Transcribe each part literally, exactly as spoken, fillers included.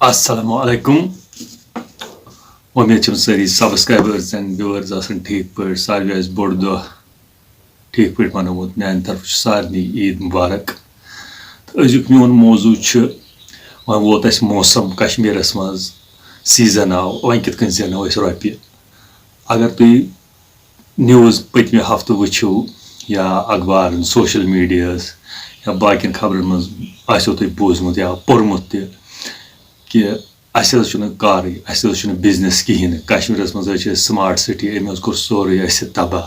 السلام علیکم۔ وۄمید چھم سٲری subscribers and viewers آسن ٹھیٖک پٲٹھۍ۔ ساروی آسہِ بوٚڑ دۄہ ٹھیٖک پٲٹھۍ منومُت۔ میانہِ طرفہٕ چھُ سارنٕے عیٖد مُبارک۔ تہٕ أزیُک میون موضوع چھُ، وۄنۍ ووت اَسہِ موسم کشمیٖرس منٛز، season آو، وۄنۍ کِتھ کٔنۍ زینو أسۍ رۄپیہِ؟ اگر تُہۍ news پٔتمہِ ہفتہٕ وٕچھِو یا اخبارن، social mediaہس یا باقین خبرن منٛز آسیو تۄہہِ بوٗزمُت یا پوٚرمُت تہِ کہِ اَسہِ حظ چھُنہٕ کارٕے، اَسہِ حظ چھُنہٕ business کِہیٖنۍ نہٕ۔ کشمیٖرس منٛز حظ چھِ أسۍ smart city، أمۍ حظ کوٚر سورُے اَسہِ تباہ۔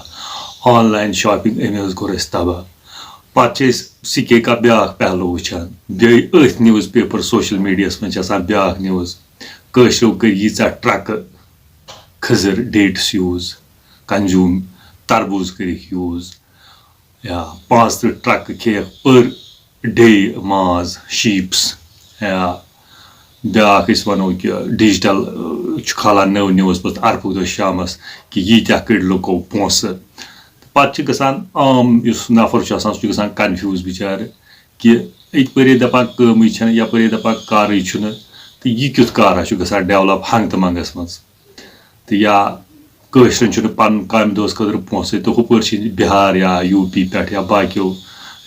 Online shopping، أمۍ حظ کوٚر اَسہِ تباہ۔ پتہٕ چھِ أسۍ سِکے کا بیٛاکھ پہلو وٕچھان، بیٚیہِ أتھۍ newspaper، social mediaہس منٛز چھِ آسان بیٛاکھ news، کٲشریو کٔرۍ ییٖژاہ ٹرکہٕ کھٔزٕر dates use، consume، تربوز کٔرِکھ use، یا پانٛژترٕٛہ ٹرکہٕ کھیٚیَکھ per day ماز، sheeps۔ یا بیٛاکھ أسۍ وَنو کہِ digital، اۭں، چھُ کھالان نٔو news پَتہٕ عرفُک دۄہ شامَس کہِ ییٖتیٛاہ کٔڑۍ لُکو پونٛسہٕ۔ تہٕ پَتہٕ چھِ گژھان عام یُس نفر چھُ آسان، سُہ چھُ گژھان confuse بِچارٕ کہِ یِتھ پٲٹھۍ دَپان کٲمٕے چھَنہٕ، یَپٲرۍ دَپان کارٕے چھُنہٕ، تہٕ یہِ کیُتھ کارا چھُ گژھان develop ہنٛگہٕ تہٕ منٛگَس منٛز؟ تہٕ یا کٲشرٮ۪ن چھُنہٕ پَنُن کامہِ دۄہَس خٲطرٕ پونٛسَے، تہٕ ہُپٲرۍ چھِ بِہار یا U P پٮ۪ٹھ یا باقیو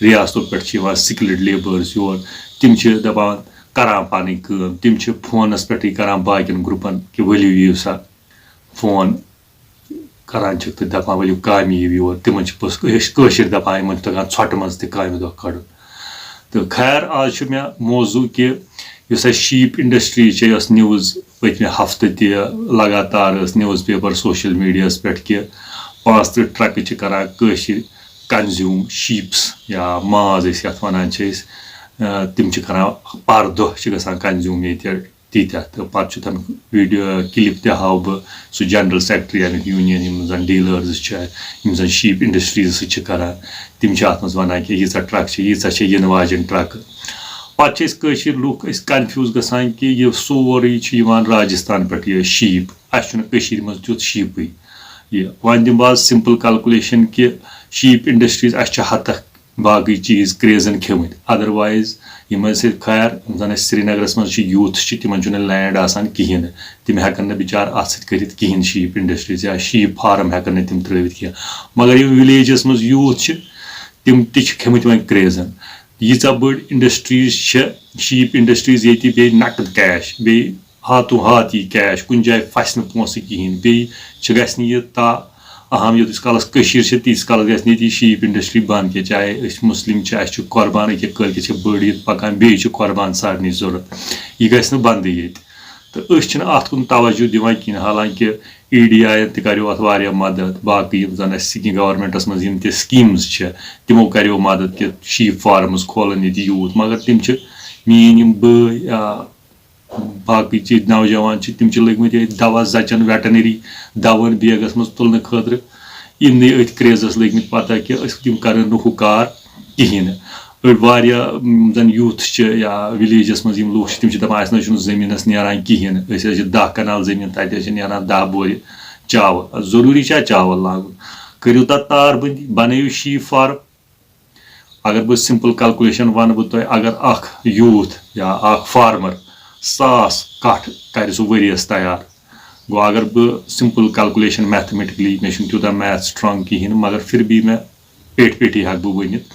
ریاستو پٮ۪ٹھ چھِ یِوان skilled labours یور، تِم چھِ دَپان کَران پَنٕنۍ کٲم، تِم چھِ فونَس پٮ۪ٹھٕے کَران باقیَن گرُپَن کہِ ؤلِو یِیِو سا، فون کَران چھِکھ تہٕ دَپان ؤلِو کامہِ یِیِو یور، تِمَن چھِ پوٚز کٲش-، کٲشِرۍ دَپان یِمَن چھِ تَگان ژھۄٹہٕ منٛز تہِ کامہِ دۄہ کَڑُن۔ تہٕ خیر، آز چھُ مےٚ موضوع کہِ یُس اَسہِ sheep industry چھےٚ، یۄس news پٔتمہِ ہفتہٕ تہِ لگاتار ٲس newspaper، social mediaہس پٮ۪ٹھ کہِ پانٛژترٕٛہ ٹرکہٕ چھِ کران کٲشِر consume sheeps یا ماز أسۍ یَتھ وَنان چھِ أسۍ، اَ، تِم چھِ کران، پَر دۄہ چھِ گژھان consume ییٚتہِ تیٖتیٛاہ۔ تہٕ پَتہٕ چھُ تَمیُک video clip تہِ ہاوٕ بہٕ، سُہ general secretary اَمیُک union، یِم زَن dealers چھِ، یِم زَن sheep industries سۭتۍ چھِ کران، تِم چھِ اَتھ منٛز وَنان کہِ ییٖژاہ ٹرٛک چھِ، ییٖژاہ چھِ یِنہٕ واجٮ۪ن ٹرٛکہٕ۔ پَتہٕ چھِ أسۍ کٲشِر لُکھ، أسۍ confuse گژھان کہِ یہِ سورُے چھُ یِوان راجستھان پٮ۪ٹھ، یہِ sheep۔ اَسہِ چھُنہٕ کٔشیٖرِ منٛز تیُتھ sheepٕے۔ یہِ وۄنۍ دِمہٕ بہٕ آز simple calculation کہِ sheep industries، اَسہِ چھِ ہَتَکھ باقٕے چیٖز crazeن کھیٚمٕتۍ۔ Otherwise، یِم اَسہِ خیر، یِم زَن اَسہِ سرینگرَس منٛز چھِ youth چھِ، تِمَن چھُنہٕ land آسان کِہیٖنۍ نہٕ۔ تِم ہٮ۪کَن نہٕ بِچار اَتھ سۭتۍ کٔرِتھ کِہیٖنۍ، sheep industries یا sheep farm ہٮ۪کَن نہٕ تِم ترٛٲوِتھ کینٛہہ۔ مگر یِم villageس منٛز youth چھِ، تِم تہِ چھِ کھیٚمٕتۍ وۄنۍ crazeن۔ ییٖژاہ بٔڑ industries چھِ، sheep industries، ییٚتہِ بیٚیہِ نقد cash، بیٚیہِ ہاتوٗ ہاتھ یی cash، کُنہِ جایہِ پھسہِ نہٕ پونٛسہٕ کِہیٖنۍ۔ بیٚیہِ چھِ، گژھِ نہٕ یہِ تا اہم، یوٚتَس کالَس کٔشیٖر چھِ، تیٖتِس کالَس گژھِ نہٕ ییٚتہِ یہِ sheep industry بنٛد کینٛہہ۔ چاہے أسۍ مُسلِم چھِ، اَسہِ چھُ قۄربان أکیٛاہ کٲلۍ کٮ۪تھ چھِ بٔڑ عیٖد پَکان، بیٚیہِ چھِ قۄربان سارنٕے ضوٚرَتھ۔ یہِ گژھِ نہٕ بنٛدٕے ییٚتہِ۔ تہٕ أسۍ چھِنہٕ اَتھ کُن توجہ دِوان کِہیٖنۍ، حالانکہِ E D I یَن تہِ کَریو اَتھ واریاہ مدد، باقٕے یِم زَن اَسہِ سِکہِ governmentس منٛز یِم تہِ schemes چھِ، تِمو کَریو مدد کہِ sheep farms کھولَن ییٚتہِ youth، مگر تِم چھِ، میٛٲنۍ یِم بٲے یا باقٕے چیٖز نوجوان چھِ، تِم چھِ لٔگۍ مٕتۍ ییٚتہِ دوا زَچَن، veterinary دَوہَن bagس منٛز تُلنہٕ خٲطرٕ، یِمنٕے أتھۍ crazeس لٔگۍ مٕتۍ پَتہ کہِ أسۍ یِم کَرَن نہٕ ہُہ کار کِہیٖنۍ نہٕ۔ أڑۍ واریاہ، یِم زَن youth چھِ یا villageس منٛز یِم لُکھ چھِ، تِم چھِ دَپان، اَسہِ نہ حظ چھُنہٕ زٔمیٖنَس نیران کِہیٖنۍ نہٕ، أسۍ حظ چھِ دَہ کنال زٔمیٖن، تَتہِ حظ چھِ نیران دَہ بورِ چاوَل۔ ضروٗری چھا چاوَل لاگُن؟ کٔرِو تَتھ تار بندی، بَنٲیِو sheep farm۔ اگر بہٕ simple calculation وَنہٕ بہٕ تۄہہِ، اگر اَکھ youth یا اَکھ farmer ساس کَٹھ کَرِ سُہ ؤریَس تیار، گوٚو اگر بہٕ simple calculation mathematically، مےٚ چھُنہٕ تیوٗتاہ math strong کِہیٖنۍ، مگر پھر بھی مےٚ پیٹھۍ پیٹھی ہٮ۪کہٕ بہٕ ؤنِتھ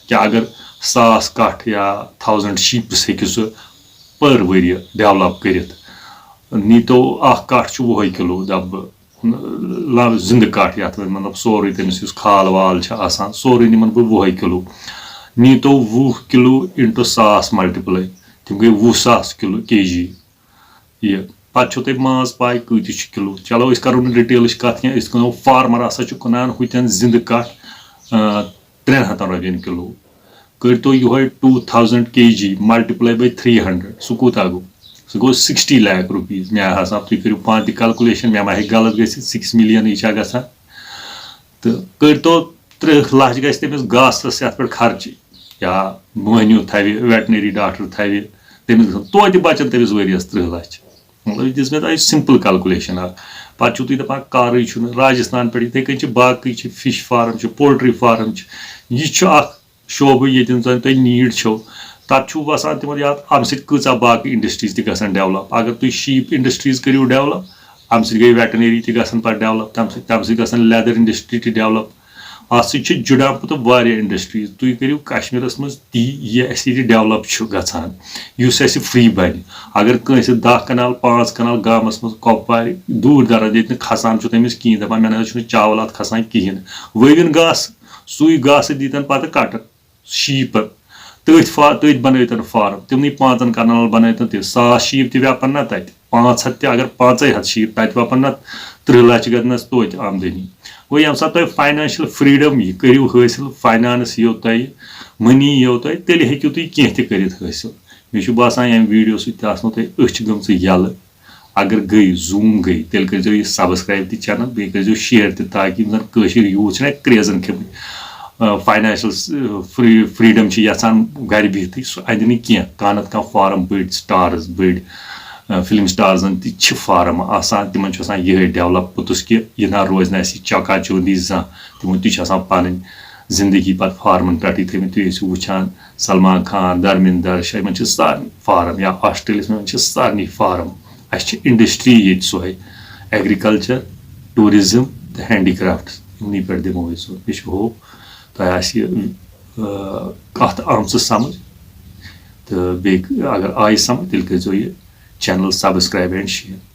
کہِ اگر ساس کَٹھ یا thousand sheeps ہیٚکہِ سُہ per ؤریہِ develop کٔرِتھ، نیٖتو اَکھ کَٹھ چھُ وُہَے کِلوٗ، دَپہٕ بہٕ، لَو زِنٛدٕ کَٹھ یَتھ منٛز، مطلب، سورُے تٔمِس یُس کھال وال چھِ آسان، سورُے نِمَن بہٕ وُہَے کِلوٗ۔ نیٖتو وُہ کِلوٗ into ساس multiply، تِم گٔے وُہ ساس کِلوٗ، کے جی۔ یہِ پَتہٕ چھو تۄہہِ ماز پاے کۭتِس چھُ کِلوٗ۔ چلو، أسۍ کَرو نہٕ detailٕچ کَتھ کینٛہہ، أسۍ کٕنو، farmer ہسا چھُ کٕنان ہُتٮ۪ن زِنٛدٕ کَٹھ، آ، ترٛٮ۪ن ہَتَن رۄپیَن کِلوٗ۔ کٔرۍ تو یِہوٚے two thousand K G multiply by three hundred، سُہ کوٗتاہ گوٚو؟ سُہ گوٚو sixty lakh rupees۔ مےٚ حساب تُہۍ کٔرِو پانہٕ تہِ calculation، مےٚ ما ہیٚکہِ غلط گٔژھِتھ، six million یہِ چھا گژھان؟ تہٕ کٔرۍ تو تٕرٛہ لَچھ گژھِ تٔمِس گاسَس یَتھ پٮ۪ٹھ خرچہِ، یا مٔہنیوٗ تھاوِ، veterinary doctor تھاوِ، تٔمِس گژھن توتہِ بَچَن تٔمِس ؤریَس تٕرٛہ لَچھ۔ مطلب، یہِ دِژ مےٚ تۄہہِ simple calculation اَکھ۔ پَتہٕ چھُو تُہۍ دَپان کارٕے چھُنہٕ، راجستھان پٮ۪ٹھ یِتھَے کٔنۍ چھِ باقٕے چھِ، fish farm چھِ، poultry farm چھِ، یہِ چھُ اَکھ شعبہٕ ییٚتٮ۪ن زَن تۄہہِ need چھو۔ تَتہِ چھُ وَسان تِمَن یاد، اَمہِ سۭتۍ کۭژاہ باقٕے industries تہِ گژھن develop۔ اگر تُہۍ sheep industries کٔرِو develop، اَمہِ سۭتۍ گٔے veterinary تہِ گژھن پَتہٕ develop، تَمہِ سۭتۍ تَمہِ سۭتۍ گژھن leather industry تہِ develop۔ اَتھ سۭتۍ چھِ جُڑان پَتہٕ واریاہ industries۔ تُہۍ کٔرِو کشمیٖرَس منٛز تی، یہِ اَسہِ ییٚتہِ develop چھُ گژھان، یُس اَسہِ free بَنہِ۔ اگر کٲنٛسہِ دَہ کنال، پانٛژھ کنال گامَس منٛز کۄپوارِ دوٗر دراز ییٚتہِ نہٕ کھسان چھُ تٔمِس کِہیٖنۍ، دَپان، "مےٚ نہ حظ چھُنہٕ چاول اَتھ کھسان کِہیٖنۍ"، ؤوِن گاسہٕ، سُے گاسہٕ دیٖتَن پَتہٕ کَٹہٕ sheepن۔ تٔتھۍ فا-، تٔتھۍ بَنٲوتَن farm، تِمنٕے پانٛژَن کنالَن بَنٲوتَن تہِ۔ ساس sheep تہِ وٮ۪پَن نہ تَتہِ، پانٛژھ ہَتھ تہِ، اگر پانٛژَے ہَتھ sheep تَتہِ وَپَن نہ، تٕرٛہ لَچھ گژھِ نہ توتہِ آمدنی۔ گوٚو، ییٚمہِ ساتہٕ تۄہہِ financial freedom یہِ کٔرِو حٲصِل، finance یِیو تۄہہِ، money یِیو تۄہہِ، تیٚلہِ ہیٚکِو تُہۍ کینٛہہ تہِ کٔرِتھ حٲصِل۔ مےٚ چھُ باسان، ییٚمہِ video سۭتۍ تہِ آسنو تۄہہِ أچھ گٔمژٕ یَلہٕ۔ اگر گٔے، Zoom گٔے، تیٚلہِ کٔرۍزیو یہِ subscribe تہِ channel، بیٚیہِ کٔرۍزیو share تہِ، تاکہِ یِم زَن کٲشِر youth چھِنہ crazeن کھٔتمٕتۍ، financial free، freedom چھِ یَژھان گَرِ بِہتٕے، سُہ اَنہِ نہٕ کینٛہہ۔ کانٛہہ نَتہٕ کانٛہہ farm، بٔڑۍ stars، بٔڑۍ film starsن تہِ چھِ farm آسان، تِمَن چھُ آسان یِہوٚے develop پوٚتُس کہِ یہِ نہ روزِ نہٕ اَسہِ یہِ چکا چوندی زانٛہہ۔ تِمَن تہِ چھِ آسان پَنٕنۍ زندگی پَتہٕ farmن پٮ۪ٹھٕے تھٲومٕتۍ۔ تُہۍ ٲسِو وٕچھان، سلمان خان، دھرمیندر چھِ، یِمَن چھِ سارنٕے farm، یا آسٹریلیاہَس منٛز چھِ سارنٕے farm۔ اَسہِ چھِ industry ییٚتہِ سۄے، agriculture، tourism تہٕ handicrafts، یِمنٕے پٮ۪ٹھ دِمو أسۍ زور۔ مےٚ چھُ hope تۄہہِ آسہِ یہِ، آ، کَتھ آمژٕ سَمٕجھ۔ تہٕ بیٚیہِ اگر آیہِ سَمٕجھ، تیٚلہِ کٔرۍزیو یہِ channel subscribe and share۔